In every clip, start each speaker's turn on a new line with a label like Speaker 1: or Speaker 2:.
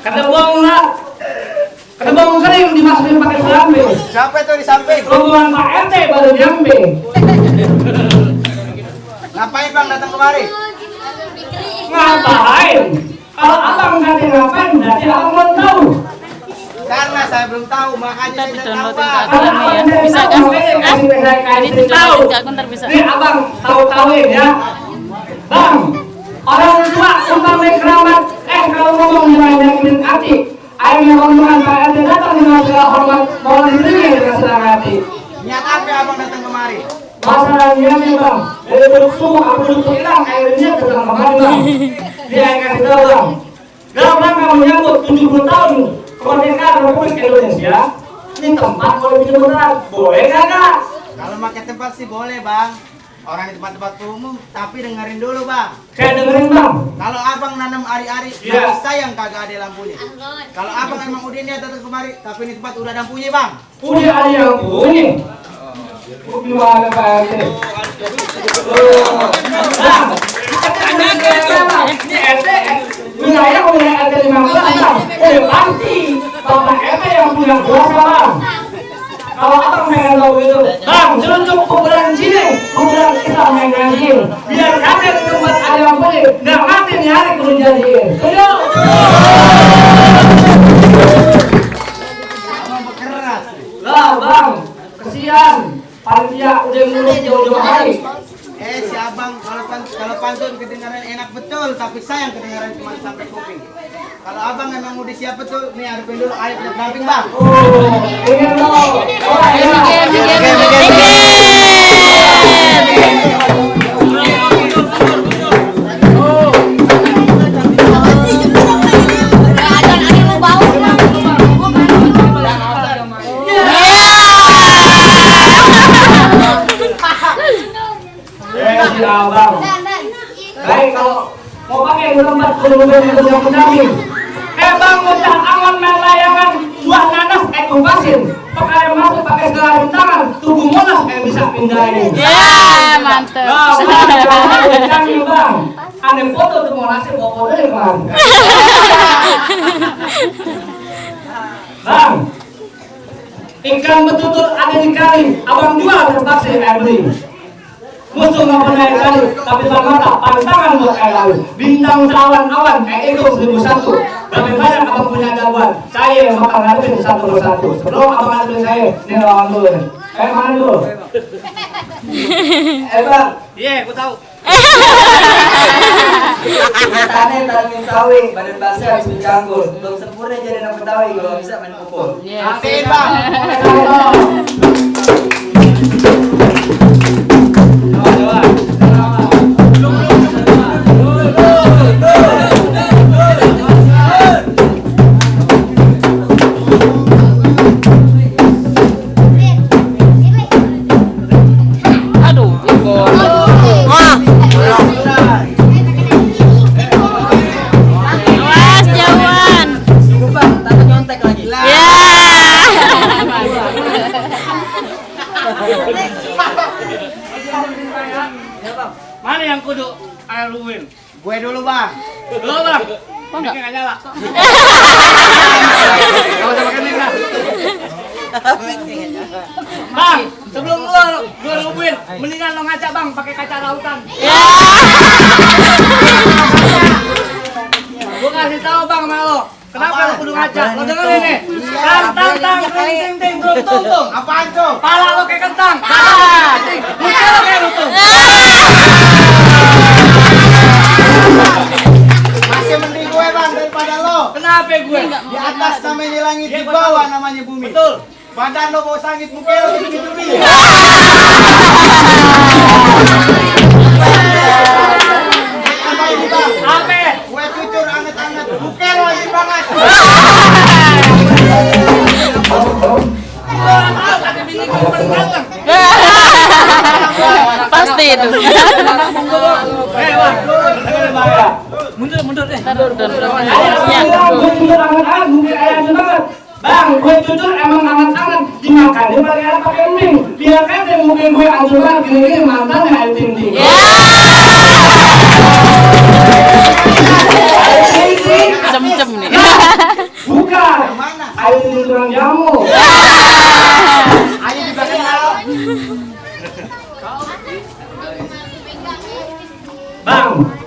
Speaker 1: Kata buang lah. Kata buang kering dimasukin pakai selambe.
Speaker 2: Siapa itu di samping?
Speaker 1: Rombongan Pak RT baru nyampe.
Speaker 2: Ngapain bang datang kemari?
Speaker 1: Ngapain? Kalau abang nanti ngapain, berarti abang belum tahu.
Speaker 2: Karena saya belum tahu, makanya saya tidak tahu bang.
Speaker 3: Bisa kan? Ini
Speaker 1: Tahu.
Speaker 3: tidak aku ntar bisa.
Speaker 1: Ini abang tahu-tahuin ya. Bang, orang tua umpam kerabat, kalau ngomong jangan nyakitin hati. Akhirnya rombongan Pak RT datang dengan segala hormat, mau diterima dengan senang hati.
Speaker 2: Niat apa abang datang kemari?
Speaker 1: Masalahnya nih bang, dari belum subuh aku belum hilang airnya datang kemari bang. Dia yang kasih tahu bang. Dalam rangka menyambut 70 tahun kemerdekaan Republik Indonesia, ini tempat boleh bikin beneran, boleh kagak?
Speaker 2: Kalau pakai tempat sih boleh bang. Orang di tempat-tempat umum, tapi dengerin dulu bang.
Speaker 1: Saya dengerin bang.
Speaker 2: Kalau abang nanam ari-ari,
Speaker 1: Iya.
Speaker 2: tapi sayang kagak ada lampunya. Kalau abang emang udah niat datang kemari, tapi ini tempat udah ada lampunya bang.
Speaker 1: Udah ada yang punya. Gimana Pak RT? Bang, ini RT, wilayah RT 15 bang. Udah pasti Bapak RT yang punya kuasa bang. Kalau abang pengen tahu itu, bang, celunjuk kuburan sini, kuburan Islam yang ganjil. Biar kami di tempat ada yang boleh, nggak mati nih hari kudu jadiin. Setuju?
Speaker 2: Abang berkeras.
Speaker 1: Lah bang, kesian. Panitia udah mulai jauh-jauh hari.
Speaker 2: Si abang kalau pantun kedengaran enak betul, tapi sayang kedengaran cuma sampai kuping. Kalau abang emang udah siap betul, nih hadapin dulu air pendamping bang.
Speaker 1: Oh, ingin dong. Abang. Baik, kalau mau pakai tempat yang pendamping. Bang, udah angon main layangan, buah nanas, kupasin. Pakai masuk pakai segala rintangan, tubuh monas bisa pindahin.
Speaker 3: Ya, mantap.
Speaker 1: Canggih bang, ada foto tuh monasnya bawa foto deh bang. Bang, ikan betutul ada di kali, abang jual terpaksa air beli. Musuh nggak pernah air kali, tapi bang mata pantangan buat air laut. Bintang sawan-awan, itu 1001. Berapa banyak abang punya jagoan? Saya yang bakal ngadepin satu persatu. Sebelum abang ngadepin saya, ini lawan dulu nih. Mana dulu? Bang.
Speaker 2: Iya, aku tahu.
Speaker 4: Tane tanam sawi, badan basah harus dicangkul. Belum sempurna jadi anak Betawi kalau bisa main pukul.
Speaker 2: Amin bang.
Speaker 3: Awas jauhan.
Speaker 4: Lupa, tata nyontek lagi.
Speaker 1: Mana yang kudu air luwin?
Speaker 2: Gue dulu bang.
Speaker 1: Lo bang.
Speaker 3: Kok enggak?
Speaker 1: Nggak nyala. Kalau sama kan enggak. Bang, sebelum lo luwin, mendingan lo ngaca bang pakai kaca lautan.
Speaker 3: Ya.
Speaker 1: Gua kasih tahu bang sama lo. Kenapa lo kudu ngaca? Lo dengerin nih. Tang tang ting ting belum tuntung.
Speaker 2: Apaan tuh?
Speaker 1: Pala lo kayak kentang. Muka lo kayak lutung.
Speaker 2: Masih mending gue bang daripada lo.
Speaker 1: Kenapa gue?
Speaker 2: Di atas namanya langit, di bawah namanya bumi.
Speaker 1: Betul.
Speaker 2: Badan lo bawa sangit, muka lo gitu nih. Apa ini bang?
Speaker 1: Apa?
Speaker 2: Gue cucur anget-anget, muka lo ini banget.
Speaker 3: Pasti itu.
Speaker 1: Mundur deh.
Speaker 3: Mundur.
Speaker 1: Iya. Gue jujur anget-anget, mungkin ayam banget. Bang, gue jujur emang anget-anget dimakan. Dia pakai apa pakai mie. Biar kan mungkin gue anjuran gini-gini mantannya air tinggi.
Speaker 3: Cem-cem nih.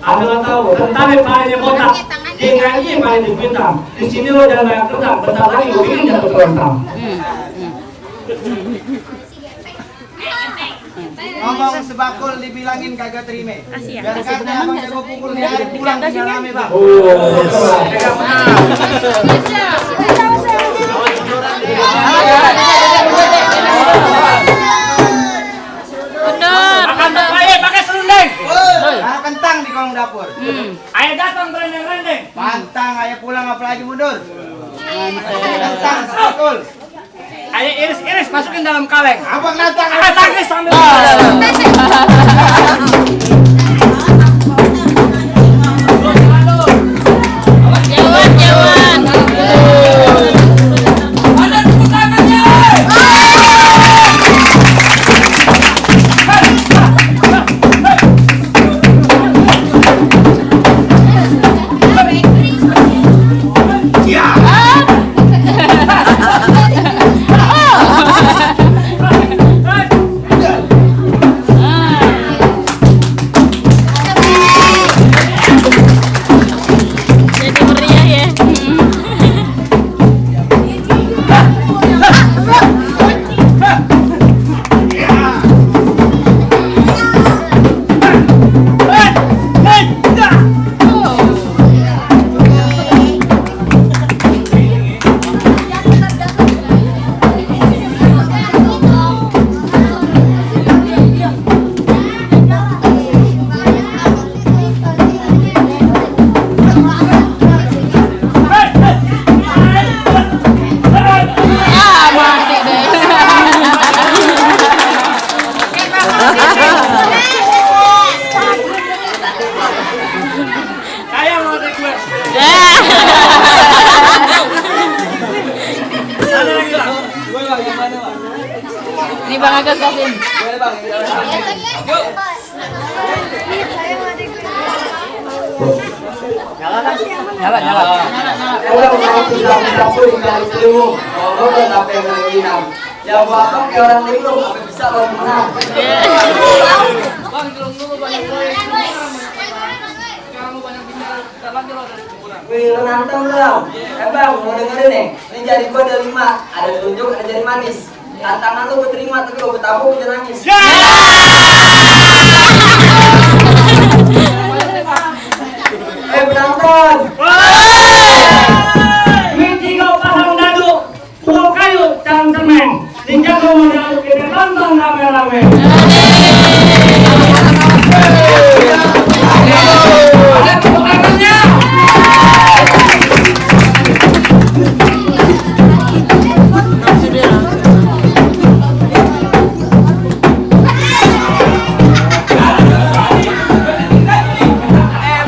Speaker 1: Anda nggak tahu, tentara palingnya botak, jenggangnya paling dipintam. Di sini lo jangan banyak kerja, bentar lagi lo ingin jatuh kerontang.
Speaker 2: Ngomong sebakul dibilangin kagak terima. Biar kata abang jago pukul dia hari pulang tinggal rame bang.
Speaker 1: Pakai serundeng.
Speaker 2: Nah, kentang di kolong dapur.
Speaker 1: Ayah datang berendeng-rendeng.
Speaker 2: Pantang ayah pulang apalagi mundur. Kentang sebakul.
Speaker 1: Ayah iris-iris masukin dalam kaleng.
Speaker 2: Abang nantang.
Speaker 1: Tangkis sambil.
Speaker 3: Jawan.
Speaker 1: Ada tepuk tangannya.
Speaker 3: Jadi meriah ya. Mati deh.
Speaker 1: Kayak mau ada gue. Ada lagi lah.
Speaker 4: Gue bang, yang mana bang?
Speaker 3: Ini Bang Agus kasih.
Speaker 4: Boleh bang, yang mana? Nyala. Kalau mau bisa pun dari ilmu, kalau udah sampai menginap. Ya buat apa kayak orang linglung, apa bisa orang menang? Wih, lo nantang lo. Bang, mau dengerin nih? Ini jari gua ada 5, ada telunjuk, ada jari manis. Tantangan lo gue terima, tapi lo gue tabung, gue nangis. Penonton.
Speaker 1: Mitigo pasang dadu, pulau kayu, cangcemen. Dijago modal kita tonton rame-rame. Ada tepuk tangannya.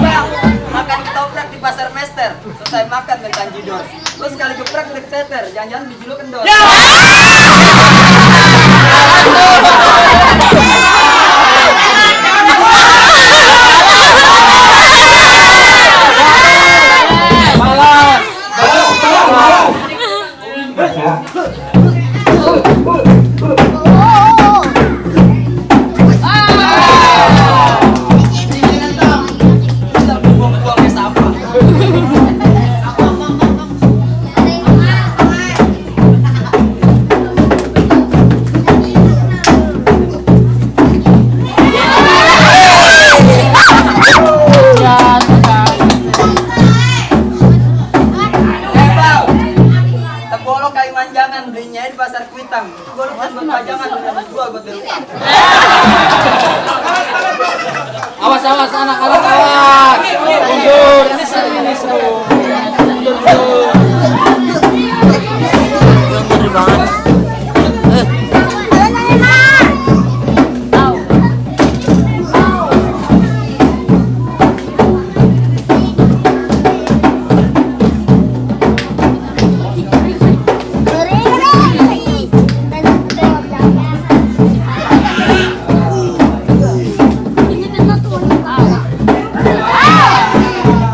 Speaker 4: Bang, makan ketoprak di pasar Mester. Selesai makan dengan jidor. Lo sekali geprak ke teter, jangan-jangan biji lo kendor. Buang-buang ke sampah. Bang, tepolok kayu manjangan belinya di pasar Kuitang. Gue lupa buat pajangan, udah jual buat dirumah.
Speaker 2: Awas anak-anak awas. Mundur. Ini seru. Mundur.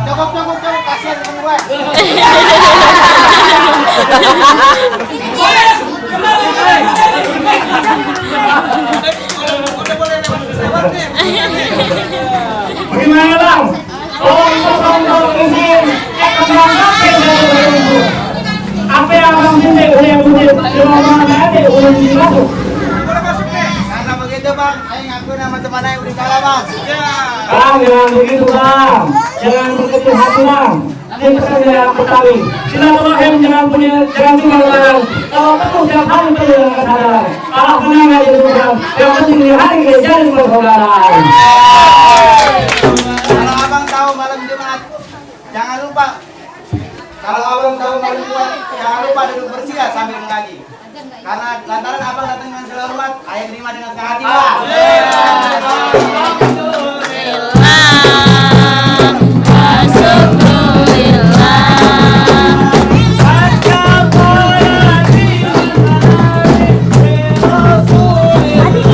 Speaker 2: Cukup, kasihan temen gue.
Speaker 1: Bagaimana Boleh masuk.
Speaker 2: Karena begitu bang, ayo ngaku nama teman yang udah kalah bang.
Speaker 1: Bang, jangan begitu bang. Jangan berkecil hati bang. Ini pesan yang pertama. Silaturahim jangan tunggal bang. Kalau ketemu setiap hari perlu dengan kesadaran. Kalau kenang aja dulu bang. Yang penting di hari kita jadi persaudaraan.
Speaker 2: Kalau abang tahu malam Jumat, jangan lupa. Kalau abang tahu malam Jumat, jangan lupa duduk bersih ya sambil mengaji. Karena lantaran abang datang dengan segala hormat, ayah terima dengan kehadiran.